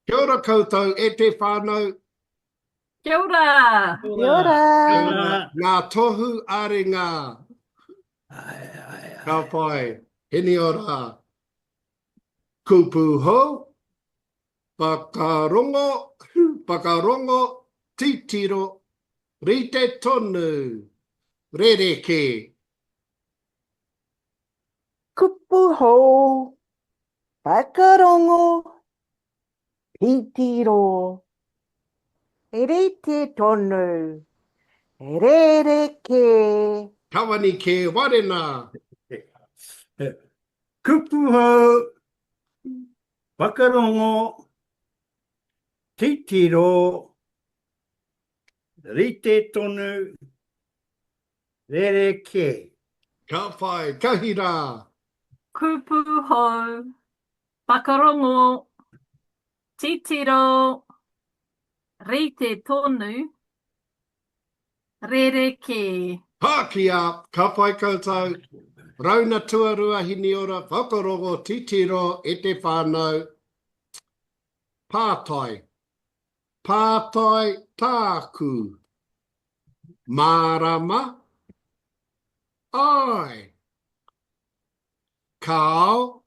Kia ora koutou e te whānau. Kia ora! Kia ora! Kia ora! Ngā tohu ā-ringa. Ai, ai, ai. Ka pai. Hiniora. Kupu hou. Whakarongo, whakarongo, titiro, rite tonu, rerekē. Kupu hou, whakarongo, titiro, rite tonu, rerekē. Kawani kē warena. Kupu hou, whakarongo, titiro, rite tonu, rerekē. Ka whai, ka hira! Kupu hou, whakarongo, titiro, rite tonu, rerekē. Pākia, ka whai koutou. Rauna tuarua Hiniora, whakarongo, titiro e te whānau. Pātai. Pātai tāku. Mārama? Āe. Kāo.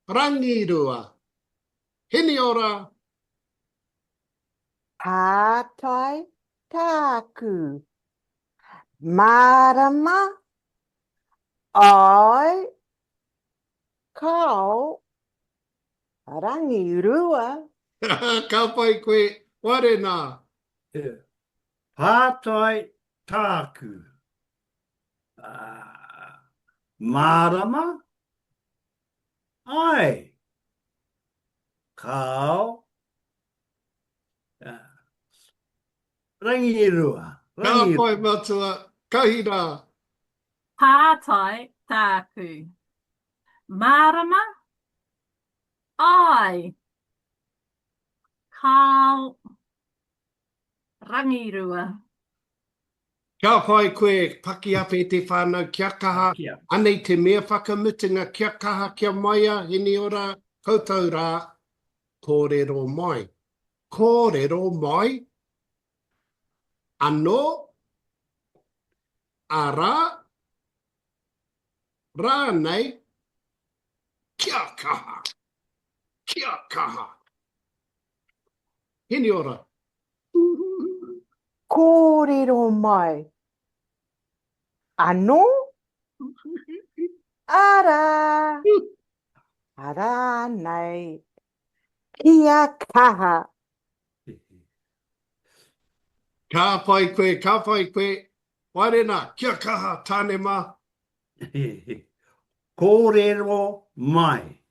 Rangirua. Hiniora. Pātai tāku. Mārama? Āe. Kāo. Rangirua. Ka pai koe, Warena. Pātai tāku. Mārama? Āe. Kāo. Rangirua. Ka pai matua, kahi rā. Pātai tāku. Mārama? Āe. Kāo. Rangirua. Kia whai koe, pakiawhe te whanau, kia kaha, anei te mea whakamutunga, kia kaha, kia maia, Hiniora, koutou rā, kōrero mai. Kōrero mai, anō, arā, rānei, kia kaha, kia kaha. Hiniora. Kōrero mai. Anō? Arā! Arā nei. Kia kaha! Ka pai koe, ka pai koe. Wairena, kia kaha, tāne mā. Kōrero mai.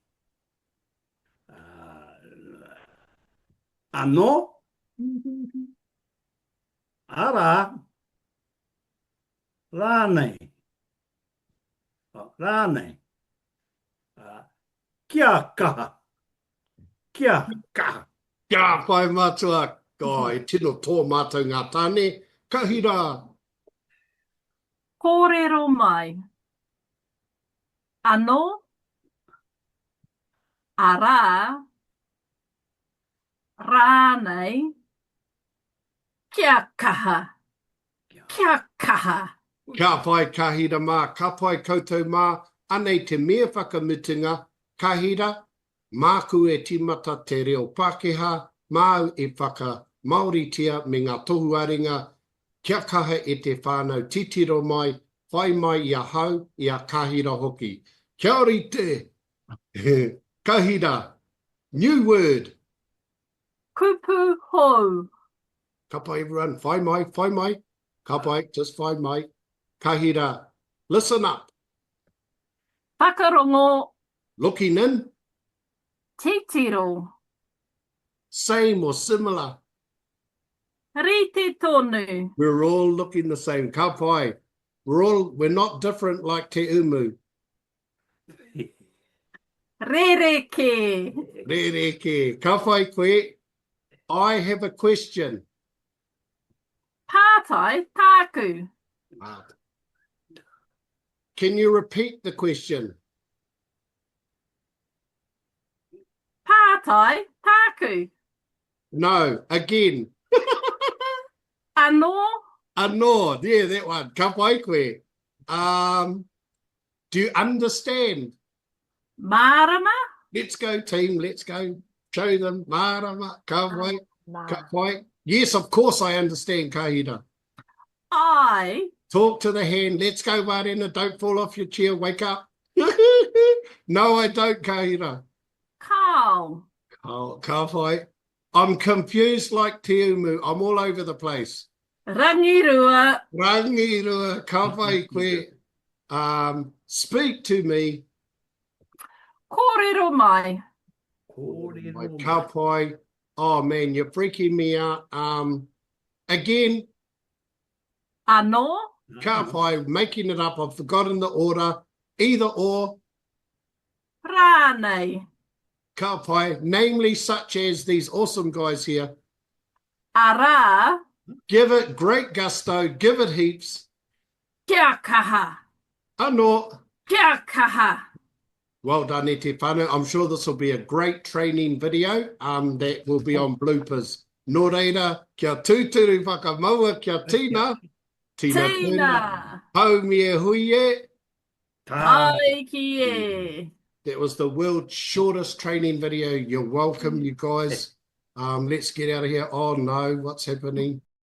Anō? Arā, rānei. Rānei. Kia kaha. Kia kaha. Kia whai matua, oh, e tino tō mātou ngā tāne, kahi rā. Kōrero mai. Anō, arā, rānei, kia kaha, kia kaha. Ka pai Kahira mā, ka pai koutou mā, anei te mea whakamutunga, Kahira, māku e tīmata te reo Pākehā, māu e whakamāoritia me ngā tohu ā-ringa, kia kaha e te whānau titiro mai, whai mai i ahau, i a Kahira hoki. Kia rite! Kahira, new word! Kupu hou. Ka pai everyone, whai mai, whai mai, ka pai, just whai mai. Kahira, listen up! Whakarongo. Looking in. Titiro. Same or similar. Rite tonu. We're all looking the same. Ka pai. We're all, we're not different like Te Umu. Rerekē. Rerekē. Ka whai koe. I have a question. Pātai tāku. Can you repeat the question? Pātai tāku. Tāku. No, again. Anō. Anō, yeah, that one. Ka pai koe. Um, do you understand? Mārama. Let's go, team, let's go. Show them. Mārama, ka pai, ka pai. Yes, of course I understand, Kahira. I. Talk to the hand. Let's go, Warena. Don't fall off your chair. Wake up. no, I don't, Kahira. Kāo. Kāo, ka pai. I'm confused like Te Umu. I'm all over the place. Rangirua. Rangirua, ka pai koe. Um, speak to me. Kōrero mai. Kōrero mai. Ka pai. Oh man, you're freaking me out. Um, again. Anō. Ka pai, making it up. I've forgotten the order. Either or. Rānei. Ka pai, namely such as these awesome guys here. Arā. Give it great gusto, give it heaps. Kia kaha. Anō. Kia kaha. Well done, e te whānau. I'm sure this will be a great training video um, that will be on bloopers. Nō reira, kia tūturu whakamaua, kia tina. Tina, tina. Haumi e hui e. Tāiki e. That was the world's shortest training video. You're welcome, you guys. Um, let's get out of here. Oh no, what's happening?